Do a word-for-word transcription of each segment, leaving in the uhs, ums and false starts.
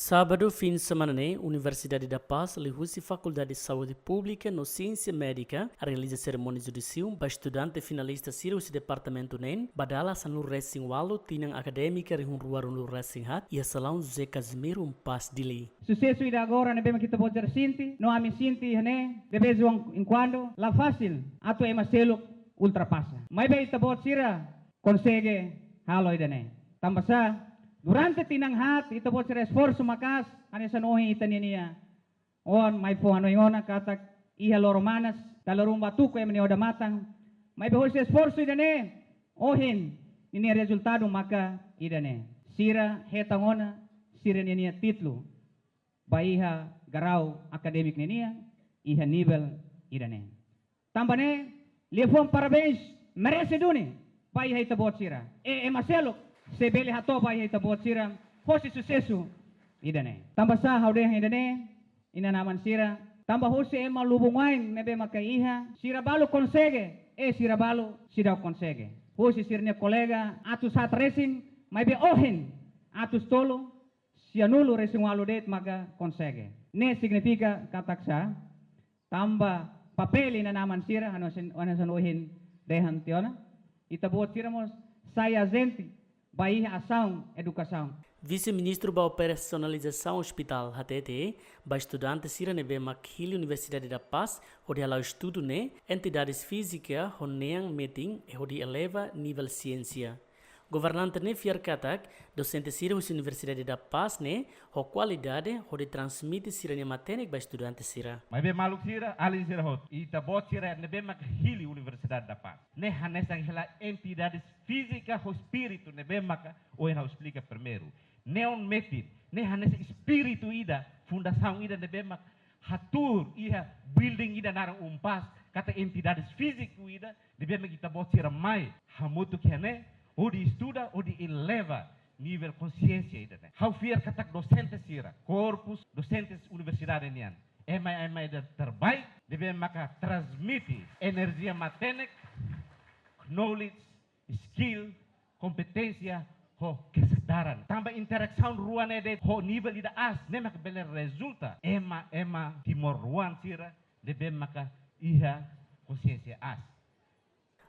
Sábadu fin semana ne'e, Universidade da Paz, liuhusi Fakuldade Saúde Públika no Siénsia Médika, realiza serimónia judisiu ba estudante finalista sira husi departamentu neen, ba dala sanulu-resin-ualu tinan akadémika rihun rua ruanulu-resin-haat, iha salaun José Casimiro, Paz, Dili. Susesu ida agora ne'ebé mak ita-boot sira sente, no ami sente iha ne'e, de vez em quando, la fásil atu ema seluk ultrapasa. Maibé ita-boot sira konsege halo ida-ne'e. Tanba sá, durante tinan haat ita-boot sira esforsu maka'as, hanesan ohin ita ninia oan mai fó hanoin ona katak iha loro manas, dala ruma tuku ema nia odamatan. Maibé husi esforsu ida-ne'e, ohin ninia rezultadu maka ida-ne'e. Sira hetan ona sira ninia títulu ba iha grau akadémiku ninian, iha nivel ida-ne'e. Tanba ne'e, liafuan parabéns merese duni ba iha ita-boot sira. E, ema seluk sei bele hato'o ba iha ita-boot sira hosi susesu ida-ne'e. Tanba sá ha'u dehan ida-ne'e, inan-aman sira? Tanba husi ema lubun-wa'in ne'ebé maka iha, sira balu konsege, e sira balu seidauk konsege. Husi sira-nia kolega atus haat resin, maibé ohin atus tolu sianulu-resin-ualu de'it maka konsege. Ne'e signifika katak sá? Tanba papél inan-aman sira, hanesan, hanesan ohin dehan tiha ona, ita-boot sira mós sai ajente ba iha asaun edukasaun. Vise-Ministru ba Operasionalizasaun Ospitál hatete ba estudante sira ne'ebé mak hili Universidade da Paz hodi hala'o estudu ne'e, entidades fízika ho nean metin hodi eleva nivel siénsia. Governante ne'e fiar katak dosente sira husi Universidade da Paz ne'e ho kualidade hodi transmite sira-nia matenek ba estudante sira. Maibé maluk sira, alin sira hotu, ita-boot sira ne'ebé maka hili Universidade da Paz ne'e hanesan hela entidades fízika ho espíritu ne'ebé maka ohin ha'u esplika primeiru. Neon metin, ne'e hanesan espíritu ida, fundasaun ida ne'ebé maka hatuur iha building ida naran UNPAZ, katak entidades fíziku ida ne'ebé maka ita-boot sira mai hamutuk iha ne'e hodi estuda, hodi eleva nivel konsiénsia ida-ne'e. Ha'u fiar katak dosente sira, korpus dosentes universidade nian, ema, ema ida terbaik, ne'ebé maka transmite enerjia matenek, knowledge, skill, kompeténsia ho kesadaran. Tanba interasaun rua ne'e de'it ho nivel ida aas, ne'e maka bele rezulta ema, ema timoroan sira ne'ebé maka iha konsiénsia aas.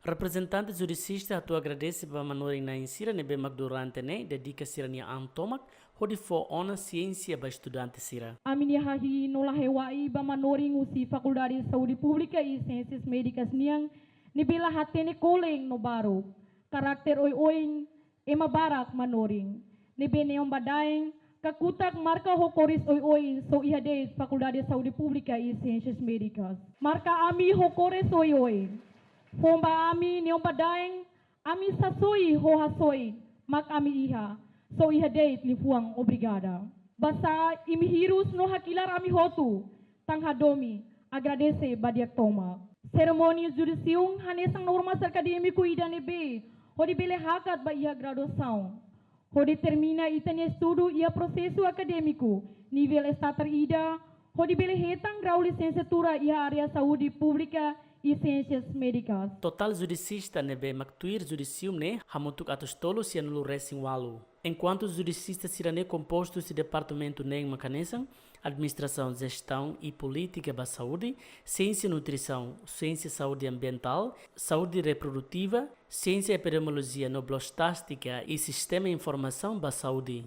Reprezentante judisista atu agradese ba manorin-na'in sira ne'ebé mak durante ne'e dedika sira-nia an tomak hodi fó ona siénsia ba estudante sira. Ami-nia hahi'i no la hewai ba manorin husi Fakuldade Saúde Públika i Siénsias Médikas nian, ne'ebé la hatene kolen no baruk, karakter oioin ema barak manorin ne'ebé neon badaen kakutak marka ho kores oioin só iha de'it Fakuldade Saúde Públika i Siénsias Médikas. Marka ami ho kores oioin. Fó ba ami neon badaen ami sasoi ho hasoin mak ami iha, só iha de'it liafuan obrigada. Basá imi hirus no hakilar ami hotu, tan hadomi, agradese ba di'ak tomak. Serimónia judisiu hanesan norma akadémiku ida ne'ebé hodi bele hakat ba iha graduasaun, hodi termina ita-nia estudu iha prosesu akadémiku nivel estándar ida, hodi bele hetan grau lisensiatura iha área saúde públika i siénsias médikas. Totál judisista ne'ebé mak tuir judisiu ne'e hamutuk atus tolu sianulu-resin-ualu. Enkuantu judisista sira-ne'e kompostu husi departamentu neen mak hanesan: Administrasaun, Jestaun i Polítika ba Saúde, Siénsia Nutrisaun, Siénsia Saúde Ambientál, Saúde Reprodutiva, Siénsia Epidemiolojia no Biostástika i Sistema Informasaun ba Saúde.